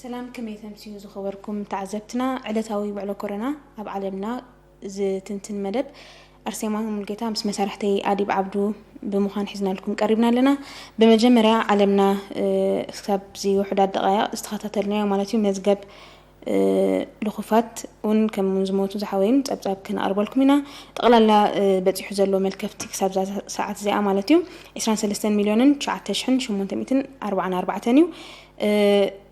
ሰላም፣ ከመይ ተምስዩ ዝኸበርኩም ተዓዘብትና? ዕለታዊ ውዕሎ ኮሮና ኣብ ዓለምና ዝትንትን መደብ ኣርሴማ ሙልጌታ ምስ መሳርሕተይ ኣዲብ ዓብዱ ብምዃን ሒዝናልኩም ቀሪብና ኣለና። ብመጀመርያ ዓለምና፣ እ፣ ክሳብ እዚ ውሑዳት ደቃይቕ ዝተኸታተልናዮ ማለት እዩ፣ መዝገብ፣ እ፣ ልኹፋት እውን ከምኡውን ዝሞቱ ዝሓወዩን ጸብጻብ ክነቕርበልኩም ኢና። ጠቕላላ፣ እ፣ በጺሑ ዘሎ መልከፍቲ ክሳብ እዛ ሰዓት እዚኣ ማለት እዩ ዕስራን ሰለስተን ሚልዮንን ትሽዓተ ሽሕን ሸሞንተ ሚእትን ኣርባዓን ኣርባዕተን እዩ። እ፣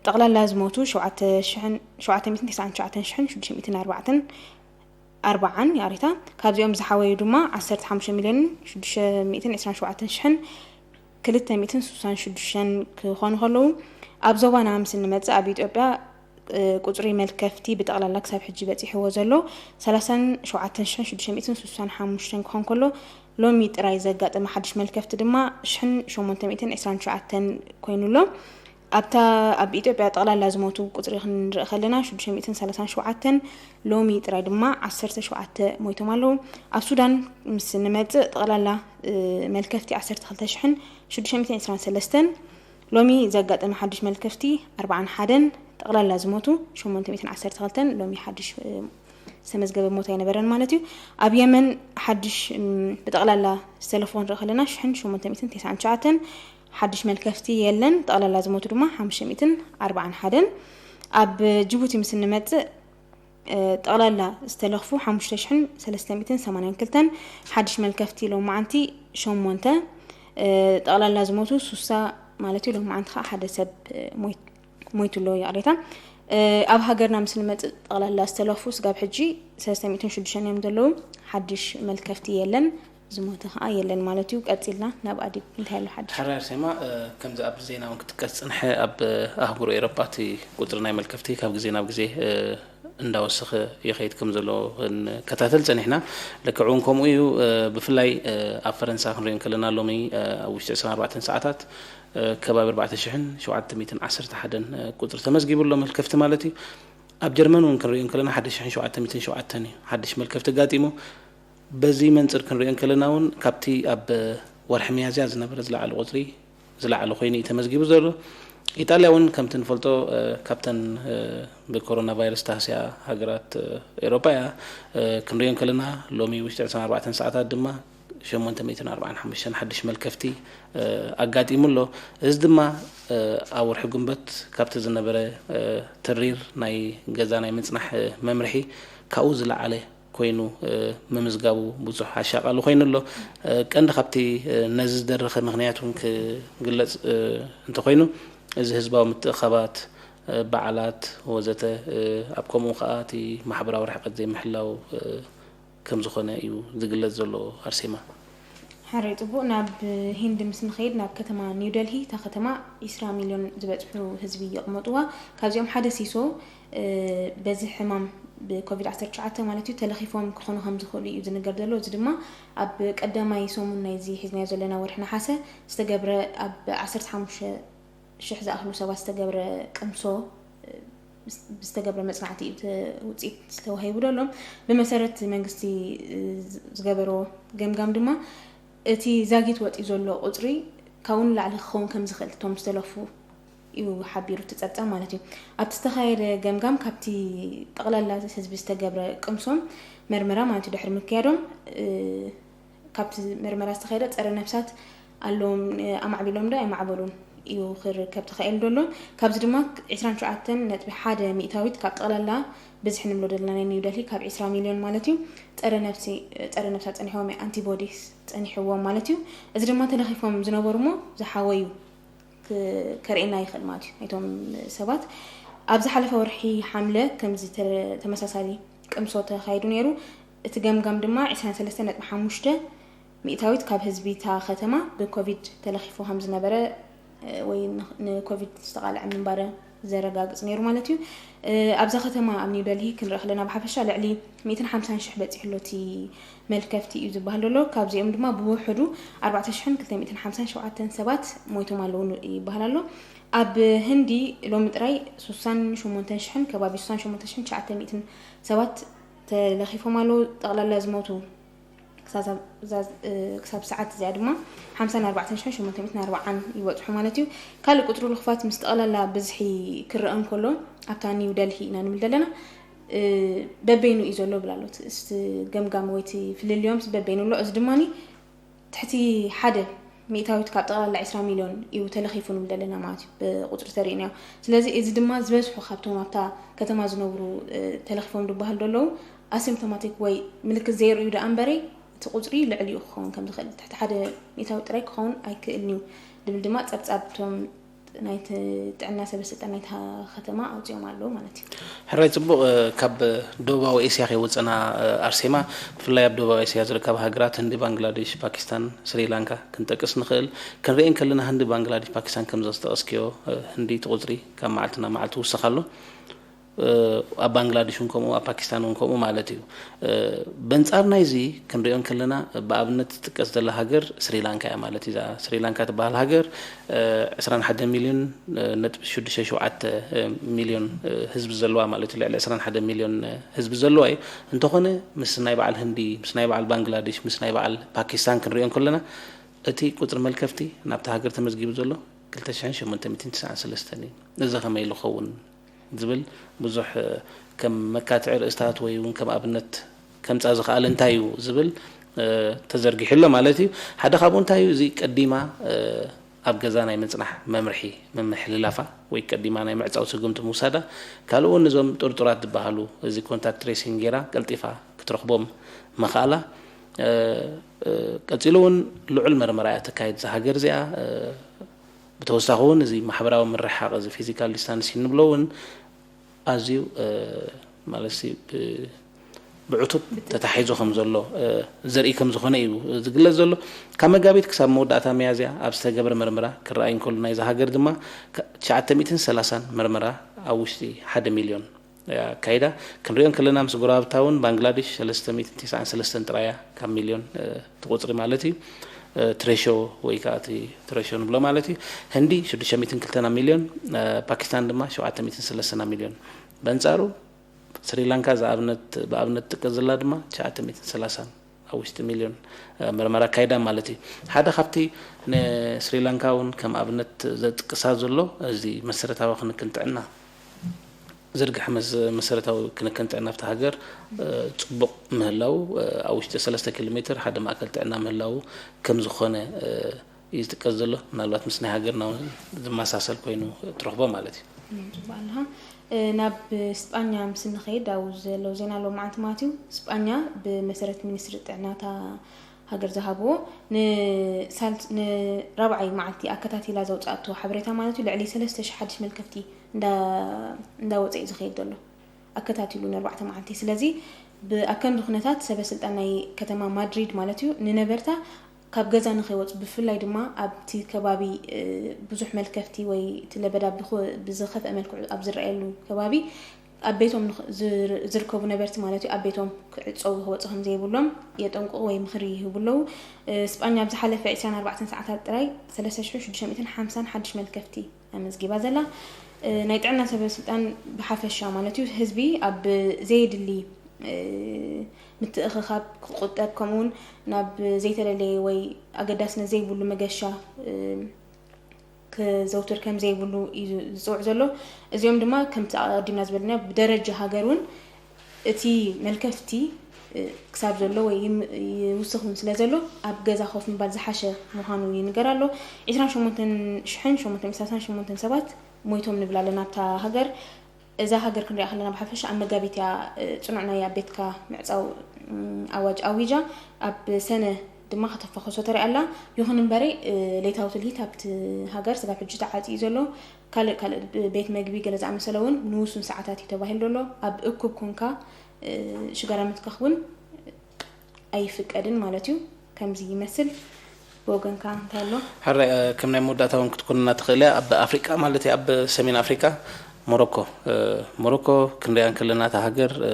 ጠቕላላ ዝሞቱ ሸውዓተ ሽሕን፣ ሸውዓተ ሚእትን ተስዓን ትሽዓተን ሽሕን ሽዱሽተ ሚእትን ኣርባዕተን ኣርባዓን ይቕሬታ። ካብዚኦም ዝሓወዩ ድማ ዓሰርተ ሓሙሽተ ሚልዮንን ሽዱሽተ ሚእትን ዕስራን ሸውዓተን ሽሕን ክልተ ሚእትን ስሳን ሽዱሽተን ክኾኑ ከለዉ፣ ኣብ ዞባና ምስ እንመጽእ ኣብ ኢትዮጵያ፣ እ፣ ቁጽሪ መልከፍቲ ብጠቕላላ ክሳብ ሕጂ በጺሕዎ ዘሎ ሰላሳን ሸውዓተን ሽሕን ሽዱሽተ ሚእትን ስሳን ሓሙሽተን ክኾን ከሎ፣ ሎሚ ጥራይ ዘጋጠመ ሓድሽ መልከፍቲ ድማ ሽሕን ሸሞንተ ሚእትን ዕስራን ትሽዓተን ኮይኑ ኣሎ። ኣብታ ኣብ ኢትዮጵያ ጠቕላላ ዝሞቱ ቁጽሪ ክንርኢ ከለና ሽዱሽተ ሚእትን ሰላሳን ሸውዓተን፣ ሎሚ ጥራይ ድማ ዓሰርተ ሸውዓተ ሞይቶም ኣለዉ። ኣብ ሱዳን ምስ ንመጽእ ጠቕላላ፣ እ፣ መልከፍቲ ዓሰርተ ክልተ ሽሕን ሽዱሽተ ሚእትን ዕስራን ሰለስተን፣ ሎሚ ዘጋጠመ ሓድሽ መልከፍቲ ኣርባዓን ሓደን፣ ጠቕላላ ዝሞቱ ሸሞንተ ሚእትን ዓሰርተ ክልተን፣ ሎሚ ሓድሽ፣ እ፣ ዝተመዝገበ ሞት ኣይነበረን ማለት እዩ። ኣብ የመን ሓድሽ፣ እም፣ ብጠቕላላ ዝተለፉ ክንርኢ ከለና ሽሕን ሸሞንተ ሚእትን ተስዓን ትሽዓተን፣ ሓድሽ መልከፍቲ የለን። ጠቕላላ ዝሞቱ ድማ ሓሙሽተ ሚእትን ኣርባዓን ሓደን። ኣብ ጅቡቲ ምስ እንመጽእ፣ እ፣ ጠቕላላ ዝተለኽፉ ሓሙሽተ ሽሕን ሰለስተ ሚእትን ሰማንያን ክልተን፣ ሓድሽ መልከፍቲ ሎማዓንቲ ሸሞንተ፣ እ፣ ጠቕላላ ዝሞቱ ሱሳ ማለት እዩ። ሎማዓንቲ ከዓ ሓደ ሰብ፣ እ፣ ሞይት-፣ ሞይቱ ኣሎ፣ ይቕሬታ። እ፣ ኣብ ሃገርና ምስ ንመጽእ ጠቕላላ ዝተለኽፉ ስጋብ ሕጂ ሰለስተ ሚእትን ሽዱሽተን እዮም ዘለዉ። ሓድሽ መልከፍቲ የለን፣ ዝሞተ ከዓ የለን ማለት እዩ። ቀጺልና ናብ ኣዲብ እንታይ ኣሎ ሓድሽ? ሕራይ ኣርሴማ፣ እ፣ ከምዚ ኣብ ዜና እውን ክጥቀስ ዝጸንሐ፣ ኣብ፣ እ፣ ኣህጉር ኤውሮጳ እቲ ቁጽሪ ናይ መልከፍቲ ካብ ግዜ ናብ ግዜ፣ እ፣ እንዳወሰኸ ይኸይድ ከም ዘሎ ክንከታተል ጸኒሕና። ልክዕ እውን ከምኡ እዩ። እ፣ ብፍላይ፣ እ፣ ኣብ ፈረንሳ ክንሪኦ እንከለና ሎሚ፣ እ፣ ኣብ ውሽጢ ዕስራን ኣርባዕተን ሰዓታት፣ እ፣ ከባቢ ኣርባዕተ ሽሕን ሸውዓተ ሚእትን ዓሰርተ ሓደን፣ እ፣ ቁጽሪ ተመዝጊቡ ኣሎ፣ መልከፍቲ ማለት እዩ። ኣብ ጀርመን እውን ክንሪኦ እንከለና ሓደ ሽሕን ሸውዓተ ሚእትን ሸውዓተን እዩ ሓድሽ መልከፍቲ ኣጋጢሙ። በዚ መንጽር ክንሪኦ እንከለና እውን ካብቲ ኣብ ወርሒ ሚያዝያ ዝነበረ ዝለዓለ ቁጽሪ ዝለዓለ ኮይኑ እዩ ተመዝጊቡ ዘሎ። ኢጣልያ እውን ከምቲ ንፈልጦ፣ እ፣ ካብተን፣ እ፣ ብኮሮና ቫይረስ ተሃስያ ሃገራት፣ እ፣ ኤውሮጳ እያ። እ፣ ክንሪኦ እንከለና ሎሚ ውሽጢ ዕስራን ኣርባዕተን ሰዓታት ድማ ሸሞንተ ሚእትን ኣርባዓን ሓሙሽተን ሓድሽ መልከፍቲ፣ እ፣ ኣጋጢሙ ኣሎ። እዚ ድማ፣ እ፣ ኣብ ወርሒ ጉንበት ካብቲ ዝነበረ፣ እ፣ ተሪር ናይ ገዛ ናይ ምጽናሕ፣ እ፣ መምርሒ ካብኡ ዝለዓለ ኮይኑ፣ እ፣ ምምዝጋቡ ብዙሕ ኣሻቓሊ ኮይኑ ኣሎ። እ፣ ቀንዲ ካብቲ፣ እ፣ ነዚ ዝደረኸ ምኽንያት እውን ክግለጽ፣ እ፣ እንተኾይኑ፣ እዚ ህዝባዊ ምትእኻባት፣ እ፣ በዓላት ወዘተ፣ እ፣ ኣብ ከምኡ ከኣ እቲ ማሕበራዊ ርሕቀት ዘይምሕላው፣ እ፣ ከም ዝኾነ እዩ ዝግለጽ ዘሎ። ኣርሴማ። ሕራይ ጽቡቕ። ናብ ሂንድ ምስ ንኸይድ፣ ናብ ከተማ ኒው ደልሂ፣ እታ ከተማ ዒስራ ሚልዮን ዝበጽሑ ህዝቢ ይቕመጥዋ። ካብዚኦም ሓደ ሲሶ፣ እ፣ በዚ ሕማም ብኮቪድ ዓሰርተ ትሽዓተ ማለት እዩ፣ ተለኺፎም ክኾኑ ከም ዝኽእሉ እዩ ዝንገር ዘሎ። እዚ ድማ ኣብ ቀዳማይ ሰሙን ናይዚ ሒዝናዮ ዘለና ወርሒ ነሓሰ ዝተገብረ፣ ኣብ ዓሰርተ ሓሙሽተ ሽሕ ዝኣኽሉ ሰባት ዝተገብረ ቅምሶ፣ እ፣ ዝተገብረ መጽናዕቲ እዩ ተ-፣ ውጽኢት ተዋሂቡ ዘሎ። ብመሰረት መንግስቲ፣ እ፣ ዝ-፣ ዝገበሮ ገምጋም ድማ፣ እቲ ዛጊት ወጺኡ ዘሎ ቁጽሪ ካብኡ ንላዕሊ ክኸውን ከም ዝኽእል እቶም ዝተለፉ እዩ ሓቢሩ እቲ ጸብጻብ ማለት እዩ። ኣብቲ ዝተኻየደ ገምጋም፣ ካብቲ ጠቕላላ ህዝቢ ዝተገብረ ቅምሶም መርመራ ማለት እዩ ድሕሪ ምክያዶም፣ እ፣ ካብቲ መርመራ ዝተኻየደ ጸረ ነፍሳት ኣለዎም፣ እ፣ ኣማዕቢሎም ዶ ኣይማዕበሉን እዩ ክርከብ ተኻኢሉ ዘሎ። ካብዚ ድማ ዒስራን ትሽዓተን ነጥቢ ሓደ ሚእታዊት ካብ ጠቕላላ ብዝሒ ንብሎ ዘለና ናይ ኒው ደልሂ ካብ ዒስራ ሚልዮን ማለት እዩ ጸረ ነፍሲ፣ ጸረ ነፍሳት ጸኒሕዎም እዩ፣ ኣንቲቦዲስ ጸኒሕዎም ማለት እዩ። እዚ ድማ ተለኺፎም ዝነበሩ እሞ ዝሓወዩ ክ-፣ ከርእየና ይኽእል ማለት እዩ። ናይቶም ሰባት ኣብ ዝሓለፈ ወርሒ ሓምለ ከምዚ ተ-፣ ተመሳሳሊ ቅምሶ ተኻይዱ ነይሩ። እቲ ገምጋም ድማ ዒስራን ሰለስተን ነጥቢ ሓሙሽተ ሚእታዊት ካብ ህዝቢ እታ ከተማ ብኮቪድ ተለኺፉ ከም ዝነበረ፣ እ፣ ወይ ን-፣ ንኮቪድ ዝተቓልዐ ምንባረ ዘረጋግጽ ነይሩ ማለት እዩ። ኣብዛ ከተማ ኣብ ኒው ደልሂ ክንርኢ ከለና ብሓፈሻ ልዕሊ ሚእትን ሓምሳን ሽሕ በጺሑ ኣሎ እቲ መልከፍቲ እዩ ዝበሃል ዘሎ። ካብዚኦም ድማ ብውሕዱ ኣርባዕተ ሽሕን ክልተ ሚእትን ሓምሳን ሸውዓተን ሰባት ሞይቶም ኣለዉ ይበሃል ኣሎ። ኣብ ህንዲ ሎሚ ጥራይ ሱሳን ሸሞንተን ሽሕን ከባቢ ሱሳን ሸሞንተን ሽሕን ትሽዓተ ሚእትን ሰባት ተለኺፎም ኣለዉ። ጠቕላላ ዝሞቱ ክሳብ ሰዓት እዚኣ ድማ ሓምሳን ኣርባዕተን ሽሕን ሸሞንተ ሚእትን ኣርባዓን ይበጽሑ ማለት እዩ። ካልእ ቁጽሪ ልኽፋት ምስ ጠቕላላ ብዝሒ ክረአ እንከሎ ኣብታ ኒው ደልሂ ኢና ንብል ዘለና። በበይኑ እዩ ዘሎ ብላሎት እስቲ ገምጋም ወይቲ ፍልልዮምስ በበይኑ ኣሎ። እዚ ድማ ትሕቲ ሓደ ሚእታዊት ካብ ጠቕላላ ዕስራ ሚልዮን እዩ ተለኺፉ ንብል ዘለና ማለት እዩ። ብቁጽሪ ተሪእናዮ። ስለዚ እዚ ድማ ዝበዝሑ ካብቶም ኣብታ ከተማ ዝነብሩ ተለኺፎም ዝበሃል ዘለዉ ኣሲምፕቶማቲክ ወይ ምልክት ዘየርእዩ ደኣ እምበረይ እቲ ቁጽሪ ልዕሊኡ ክኸውን ከም ዝኽእል ትሕቲ ሓደ ሚእታዊ ጥራይ ክኸውን ኣይክእልን እዩ ዝብል ድማ ጸብጻብ እቶም ናይቲ ጥዕና ሰበ ስልጣን ናይታ ከተማ ኣውጺኦም ኣለዉ ማለት እዩ። ሕራይ ጽቡቕ። ካብ ደቡባዊ ኤስያ ከይወጸና ኣርሴማ፣ ብፍላይ ኣብ ደቡባዊ ኤስያ ዝርከባ ሃገራት ህንዲ፣ ባንግላዴሽ፣ ፓኪስታን፣ ስሪላንካ ክንጠቅስ ንኽእል። ክንርእየን ከለና ህንዲ፣ ባንግላዴሽ፣ ፓኪስታን ከም ዘስጠቐስክዮ፣ ህንዲ እቲ ቁጽሪ ካብ መዓልቲ ናብ መዓልቲ ይውስኽ ኣሎ። ኣብ ባንግላዴሽ እውን ከምኡ፣ ኣብ ፓኪስታን እውን ከምኡ ማለት እዩ። በንጻር ናይዚ ክንሪኦ እንከለና ብኣብነት ትጥቀስ ዘላ ሃገር ስሪላንካ እያ ማለት እዩ። እዛ ስሪላንካ ትበሃል ሃገር ዕስራን ሓደን ሚልዮን ነጥቢ ሽዱሽተ ሸውዓተ ሚልዮን ህዝቢ ዘለዋ ማለት እዩ። ልዕሊ ዕስራን ሓደን ሚልዮን ህዝቢ ዘለዋ እዩ። እንተኾነ ምስ ናይ በዓል ህንዲ፣ ምስ ናይ በዓል ባንግላዴሽ፣ ምስ ናይ በዓል ፓኪስታን ክንሪኦ እንከለና እቲ ቁጽሪ መልከፍቲ ናብታ ሃገር ተመዝጊቡ ዘሎ ክልተ ሽሕን ሸሞንተ ሚእትን ትስዓን ሰለስተን እዩ። እዚ ከመይ ኢሉ ክኸውን ዝብል ብዙሕ ከም መካትዒ ርእስታት ወይ እውን ከም ኣብነት ከምጻ ዝኸኣለ እንታይ እዩ ዝብል ተዘርጊሑ ኣሎ ማለት እዩ። ሓደ ካብኡ እንታይ እዩ፣ እዚ ቀዲማ ኣብ ገዛ ናይ ምጽናሕ መምርሒ ምምሕልላፋ ወይ ቀዲማ ናይ ምዕጻው ስጉምቲ ምውሳዳ፣ ካልእ እውን እዞም ጥርጡራት ዝበሃሉ እዚ ኮንታክት ትሬሲንግ ጌራ ቀልጢፋ ክትረኽቦም ምኽኣላ፣ ቀጺሉ እውን ልዑል መርመራ እያ ተካይድ እዛ ሃገር እዚኣ። ብተወሳኺ እውን እዚ ማሕበራዊ ምርሕሓቕ፣ እዚ ፊዚካል ዲስታንሲንግ ንብሎ እውን ኣዝዩ ማለት ብዕቱብ ተታሒዙ ከም ዘሎ ዘርኢ ከም ዝኾነ እዩ ዝግለጽ ዘሎ። ካብ መጋቢት ክሳብ መወዳእታ ሚያዝያ ኣብ ዝተገብረ መርመራ ክረኣይ እንከሎ ናይዛ ሃገር ድማ ትሽዓተ ሚእትን ሰላሳን መርመራ ኣብ ውሽጢ ሓደ ሚልዮን ኣካይዳ። ክንሪኦ እንከለና ምስ ጎረባብታ እውን ባንግላዴሽ ሰለስተ ሚእትን ተስዓን ሰለስተን ጥራያ ካብ ሚልዮን እቲ ቁጽሪ ማለት እዩ። ትሬሾ ወይ ከዓ እቲ ትሬሾ ንብሎ ማለት እዩ። ህንዲ ሽዱሽተ ሚእትን ክልተን ሚልዮን፣ ፓኪስታን ድማ ሸውዓተ ሚእትን ሰለስተን ሚልዮን። በንጻሩ ስሪላንካ ዝኣብነት ብኣብነት ትጥቀስ ዘላ ድማ ትሽዓተ ሚእትን ሰላሳን ኣብ ውሽጢ ሚልዮን መርመራ ኣካይዳ ማለት እዩ። ሓደ ካብቲ ንስሪላንካ እውን ከም ኣብነት ዘጥቅሳ ዘሎ እዚ መሰረታዊ ክንክን ጥዕና ዝርግሐ መሰረታዊ ክንክን ጥዕና ኣብቲ ሃገር ጽቡቕ ምህላው፣ ኣብ ውሽጢ ሰለስተ ኪሎ ሜትር ሓደ ማእከል ጥዕና ምህላው ከም ዝኾነ እዩ ዝጥቀስ ዘሎ። ምናልባት ምስ ናይ ሃገርና እውን ዝመሳሰል ኮይኑ ትረኽቦ ማለት እዩ። ጽቡቕ ኣለኻ። ናብ ስጳኛ ምስ እንኸይድ ኣብኡ ዘሎ ዜና ሎማዓንቲ ማለት እዩ። ስጳኛ ብመሰረት ሚኒስትሪ ጥዕናታ ሃገር ዝሃብዎ ንሳልስ ንራብዓይ መዓልቲ ኣከታቲላ ዘውፅኣቶ ሓበሬታ ማለት እዩ ልዕሊ ሰለስተ ሽሕ ሓድሽ መልከፍቲ እንዳወፀ እዩ ዝኸይድ ዘሎ ኣከታቲሉ ንኣርባዕተ መዓልቲ። ስለዚ ብኣከምዚ ኩነታት ሰበ ስልጣን ናይ ከተማ ማድሪድ ማለት እዩ ንነበርታ ካብ ገዛ ንኸይወፁ ብፍላይ ድማ ኣብቲ ከባቢ ብዙሕ መልከፍቲ ወይ እቲ ለበዳ ብዝኸፍአ መልክዑ ኣብ ዝረኣየሉ ከባቢ ኣብ ቤቶም ዝርከቡ ነበርቲ ማለት እዩ ኣብ ቤቶም ክዕፀዉ ክወፁ ከም ዘይብሎም የጠንቅቑ ወይ ምኽሪ ይህቡ ኣለዉ። ስጳኛ ኣብ ዝሓለፈ ዕስራን ኣርባዕተን ሰዓታት ጥራይ ሰለስተ ሽሕ ሽዱሽተ ሚእትን ሓምሳን ሓድሽ መልከፍቲ ኣመዝጊባ ዘላ። ናይ ጥዕና ሰበ ስልጣን ብሓፈሻ ማለት እዩ ህዝቢ ኣብ ዘየድሊ ምትእኽኻብ ክቁጠብ ከምኡውን ናብ ዘይተለለየ ወይ ኣገዳስነት ዘይብሉ መገሻ ክዘውትር ከም ዘይብሉ እዩ ዝፅውዕ ዘሎ። እዚኦም ድማ ከምቲ ኣቀዲምና ዝበልና ብደረጃ ሃገር እውን እቲ መልከፍቲ ክሳብ ዘሎ ወይ ይውስኽ እውን ስለ ዘሎ ኣብ ገዛ ኮፍ ምባል ዝሓሸ ምዃኑ ይንገር ኣሎ። ዕስራን ሸሞንተን ሽሕን ሸሞንተ ሚእትን ሰላሳን ሸሞንተን ሰባት ሞይቶም ንብል ኣለና ኣብታ ሃገር። እዛ ሃገር ክንሪኣ ከለና ብሓፈሻ ኣብ መጋቢት እያ ፅኑዕ ናይ ኣብ ቤትካ ምዕፃው ኣዋጅ ኣዊጃ ኣብ ሰነ ድማ ከተፈኸሶ ተሪኣ ኣላ። ይኹን እምበሪ ሌታዊ ትልሂት ኣብቲ ሃገር ስጋብ ሕጂ ተዓፂ እዩ ዘሎ። ካልእ ካልእ ቤት መግቢ ገለ ዝኣመሰለ እውን ንውሱን ሰዓታት እዩ ተባሂሉ ዘሎ። ኣብ እኩብ ኮንካ ሽጋራ ምትካኽ እውን ኣይፍቀድን ማለት እዩ። ከምዚ ይመስል። ብወገንካ እንታይ ኣሎ? ሕራይ ከም ናይ መወዳእታ እውን ክትኮንና ትኽእል እያ። ኣብ ኣፍሪቃ ማለት ኣብ ሰሜን ኣፍሪቃ ሞሮኮ እ፣ ሞሮኮ ክንሪኣ እንከለና እታ ሃገር እ፣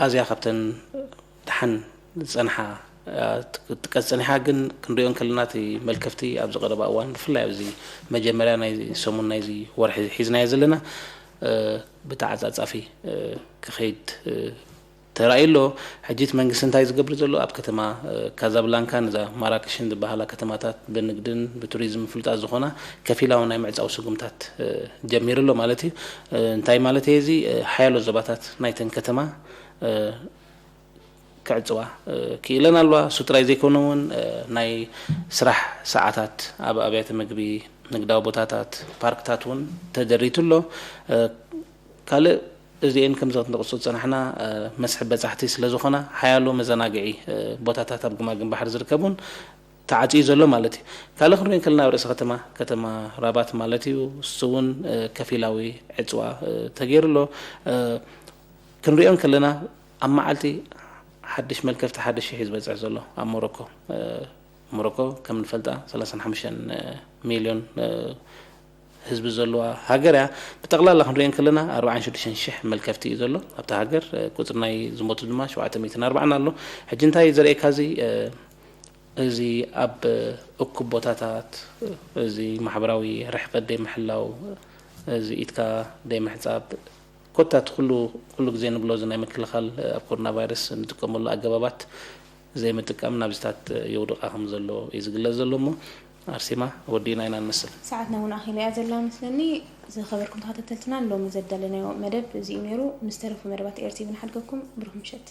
ኣዝያ ካብተን ደሓን ዝጸንሓ እ፣ ትጥቀስ ጸኒሓ፣ ግን ክንሪኦ እንከለና እቲ መልከፍቲ ኣብዚ ቀረባ እዋን ብፍላይ ኣብዚ መጀመርያ ናይ ሰሙን ናይዚ ወርሒ ሒዝናዮ ዘለና እ፣ ብተዓጻጻፊ እ፣ ክኸይድ እ፣ ተራእዩ ኣሎ። ሕጂ እቲ መንግስቲ እንታይ ዝገብር ዘሎ ኣብ ከተማ እ፣ ካዛብላንካ ነዛ ማራክሽን ዝበሃላ ከተማታት ብንግድን ብቱሪዝም ፍሉጣት ዝኾና ከፊላዊ ናይ ምዕጻው ስጉምታት እ፣ ጀሚሩ ኣሎ ማለት እዩ። እ፣ እንታይ ማለት እዩ እዚ እ፣ ሓያሎ ዞባታት ናይተን ከተማ እ፣ ክዕጽዋ እ፣ ክኢለን ኣለዋ። እሱ ጥራይ ዘይኮነ እውን እ፣ ናይ ስራሕ ሰዓታት ኣብ ኣብያተ ምግቢ፣ ንግዳዊ ቦታታት፣ ፓርክታት እውን ተደሪቱ ኣሎ። እ፣ ካልእ እዚኤን ከምዚ ክንጠቕሶ ዝጸናሕና እ፣ መስሕብ በጻሕቲ ስለ ዝኾና ሓያሎ መዘናግዒ እ፣ ቦታታት ኣብ ግማግም ባሕሪ ዝርከቡን ተዓጽዩ ዘሎ ማለት እዩ። ካልእ ክንሪኦ እንከለና ኣብ ርእሲ ከተማ ከተማ ራባት ማለት እዩ። እሱ እውን እ፣ ከፊላዊ ዕጽዋ እ፣ ተገይሩ ኣሎ። እ፣ ክንሪኦ እንከለና ኣብ መዓልቲ ሓድሽ መልከፍቲ ሓደ ሽሕ እዩ ዝበጽሕ ዘሎ ኣብ ሞሮኮ። እ፣ ሞሮኮ ከም ንፈልጣ ሰላሳን ሓሙሽተን ሚልዮን እ፣ ህዝቢ ዘለዋ ሃገር እያ። ብጠቕላላ ክንሪኦ እንከለና ኣርባዓን ሽዱሽተን ሽሕ መልከፍቲ እዩ ዘሎ ኣብታ ሃገር። እ፣ ቁጽሪ ናይ ዝሞቱ ድማ ሸውዓተ ሚእትን ኣርባዓን ኣሎ። ሕጂ እንታይ ዘርእየካ እዚ እ፣ እዚ ኣብ እ፣ እኩብ ቦታታት እ፣ እዚ ማሕበራዊ ርሕቀት ዘይምሕላው፣ እዚ ኢድካ ዘይምሕጻብ፣ ኮታ እቲ ኩሉ ኩሉ ግዜ ንብሎ እዚ ናይ ምክልኻል እ፣ ኣብ ኮሮና ቫይረስ እንጥቀመሉ ኣገባባት ዘይምጥቃም ናብዚታት እ፣ የውድቓ ከም ዘሎ እዩ ዝግለጽ ዘሎ። እሞ ኣርሴማ፣ ወዲእና ኢና ንመስል። ሰዓትና እውን ኣኺላ እያ ዘላ መስለኒ። ዝኸበርኩም ተኸታተልትና፣ ሎሚ ዘዳለናዮ መደብ እዚ እዩ ነይሩ። ምስ ተረፉ መደባት ኤር ቲ ቪ ንሓድገኩም። ብሩኽ ምሸት።